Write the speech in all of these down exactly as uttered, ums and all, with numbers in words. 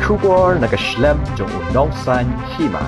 Khubor na ka shlem jong u nongsan hima.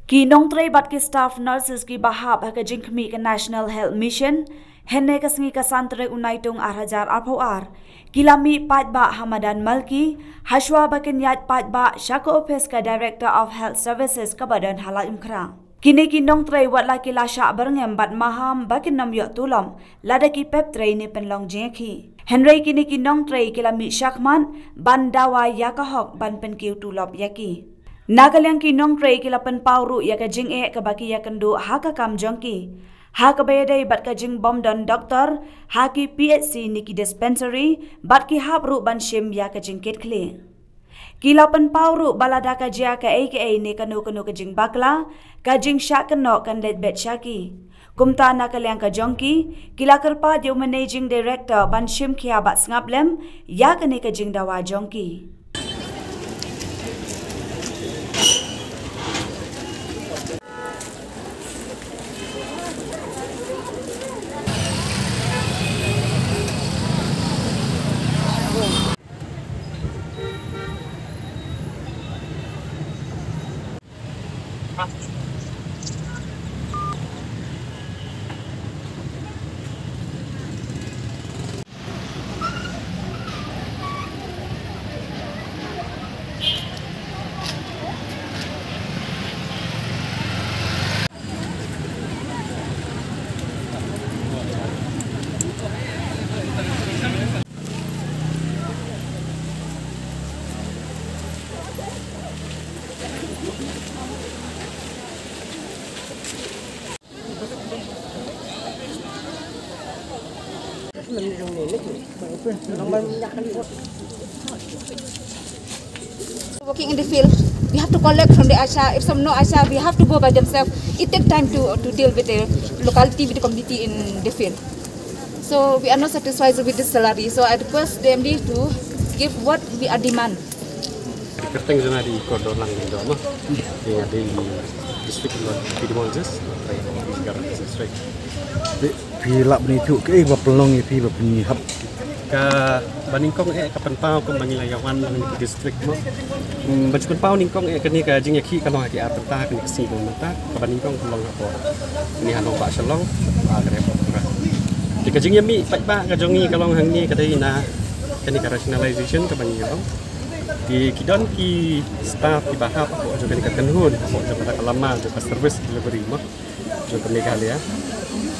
Ki nongtrei bad ki staff nurses ki ba hap ha ka jingkhmih ka National Health Mission, hynne ka sngi ka san tarik u Naitung ar hajar arphew ar, ki la mih paidbah ha madan Malki, hashwa ba kin ïaid paidbah sha ka ophis ka Director of Health Services ka ba don ha Laitumkhrah. Kine ki nongtrei wat la ki la shah byrngem bad maham ba kin ym ïoh tulop lada ki pep trei ne pynlong jingïakhih. Hynrei kine ki nongtrei ki la mih shakhmat ban dawa ïa ka hok ban pynkiew tulop ïa ki. Na ka liang ki nongtrei ki la pynpaw ruh ïa ka jingeh ka ba ki ïakynduh ha ka kam jong ki, ha ka ba ïadei bad ka jingbym don doktor ha ki P H C ne ki dispensary, bad ki hap ruh ban shim ïa ka jingkitkhlieh. Ki la pynpaw ruh ba lada ka jia kaei kaei ne kano kano ka jingbakla, ka jingshah kynnoh kan leit beit sha ki. Kumta na ka liang ka jong ki, ki la kyrpad ïa u Managing Director ban shim khia bad sngap lem ïa kane ka jingdawa jong ki. Working in the field, we have to collect from the ASHA. If some no ASHA, we have to go by themselves. It takes time to, to deal with the locality, with the community in the field. So we are not satisfied with this salary. So I request the M D to give what we are demand. Kyrteng jong nga dei Kordor Langdindoh mo. Dei nga dei district epidemiologist, trai district. Phi lah ban ïathuh kaei ba pynlong ïa phi ba phin hap? Kaba nyngkong eh ka pynpaw kumba ngi la ïa wan lang na ki district mo. Hmm, ban shu pynpaw nyngkong eh kane ka jingïakhih ka long ha ki ar bynta, kane ka sngi ba mynta. Kaba nyngkong ka long ha por, kane ha Nongbah Shillong, ah, kane ha por Tura. Te ka jingïamih paidbah ka jong ngi ka long hangne ka dei na kane ka rationalization kaba ngi ïa long. Te ki don ki staff kiba hap hapoh jong kane ka kynhun, hapoh jong kane ka lama jong ka service delivery mo jong ka Meghalaya.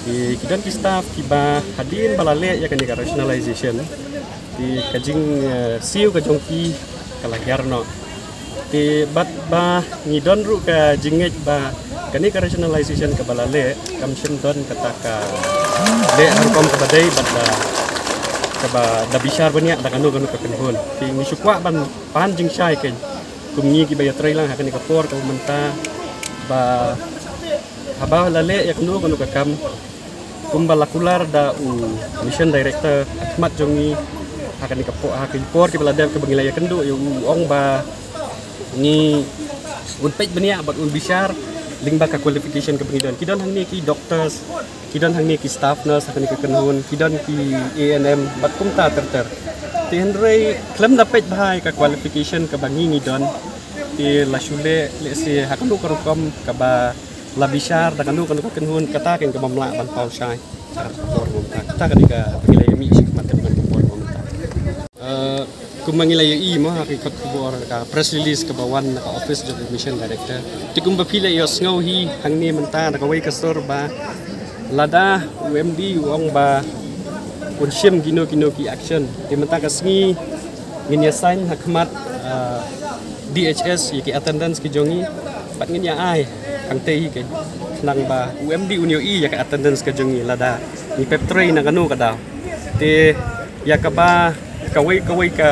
Te ki don ki staff kiba hadien ba la leh ïa kane ka rationalization, te ka jing, eh, siew ka jong ki ka la hiar noh. Te bad ba ngi don ruh ka jingngeit ba kane ka rationalization kaba la leh kam shym don kata ka leh ha rukom kaba dei bad da kaba da bishar bniah da kano kano ka kynhun. Te ngi shu kwah ban pan jingshai kein kum ngi kiba ïatrei lang ha kane ka por kaba mynta, ba haba la leh ïa kano kano ka kam kumba la kular da u mission director ha khmat jong ngi ha kane ka por, ha ki por kiba la dep kiba ngi la ïakynduh ïa u, u ong ba ngi un peit bniah bad un bishar lyngba ka qualification kaba ngi don. Ki don hangne ki doctors, ki don hangne ki staff nurse ha kane ka kynhun, ki don ki A N M bad kumta ter ter. Te hynrei khlem da peit bha ïa ka qualification kaba ngi ngi don, te la shu leh lehse ha kano ka rukom kaba la bishar da kano kano ka kynhun, kata kein kaba ym lah ban paw shai. Kata ka dei kaba ngi la ïamih shi khmat ka por ba mynta. Eh, kumba ngi la ïohi mo ha ki kot khubor ka press release kaba wan na ka office jong u mission director. Te kumba phi la ïohsngew hi hangne mynta na kawei ka sur ba lada u M D u ong ba un shim kino kino ki action, te mynta ka sngi ngin ïa sign ha khmat, ah, D H S ïa ki attendance ki jong ngi, bad ngin ïa ai hangtei hi kein, khnang ba u M D un ïohi ïa ka attendance ka jong ngi lada ngi pep trei na kano ka daw. Te ïa kaba kawei kawei ka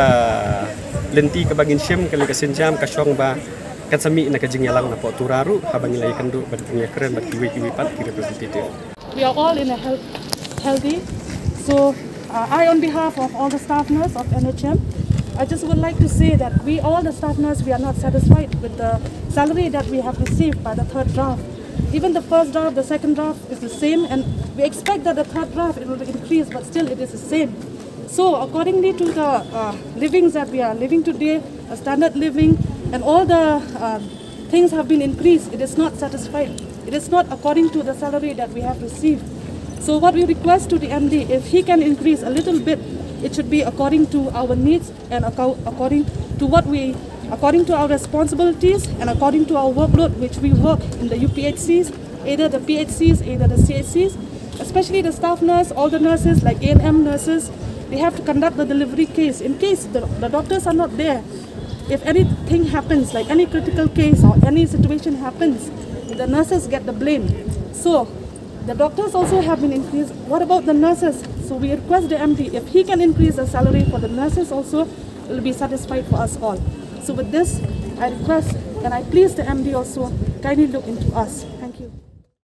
lynti kaba ngin shim, ka lynti ka sienjam ka shong ba kan sa mih na ka jingïalang na poh Tura ruh haba ngi la ïakynduh bad ki nongïakren bad kiwei kiwei pat ki representative. We are all in a health, healthy. So, uh, I, on behalf of all the staff nurse of N H M, I just would like to say that we, all the staff nurse, we are not satisfied with the salary that we have received by the third draft. Even the first draft, the second draft is the same, and we expect that the third draft, it will increase, but still it is the same. So, accordingly to the uh, livings that we are living today, a standard living, and all the uh, things have been increased, it is not satisfied. It is not according to the salary that we have received. So, what we request to the M D, if he can increase a little bit, it should be according to our needs and acco- according to what we, according to our responsibilities and according to our workload which we work in the U P H Cs, either the P H Cs, either the C H Cs, especially the staff nurse, all the nurses like A N M nurses, they have to conduct the delivery case. In case the, the doctors are not there, if anything happens, like any critical case or any situation happens, the nurses get the blame. So the doctors also have been increased. What about the nurses? So we request the M D, if he can increase the salary for the nurses also, it will be satisfied for us all. So with this, I request and I please the M D also, kindly look into us.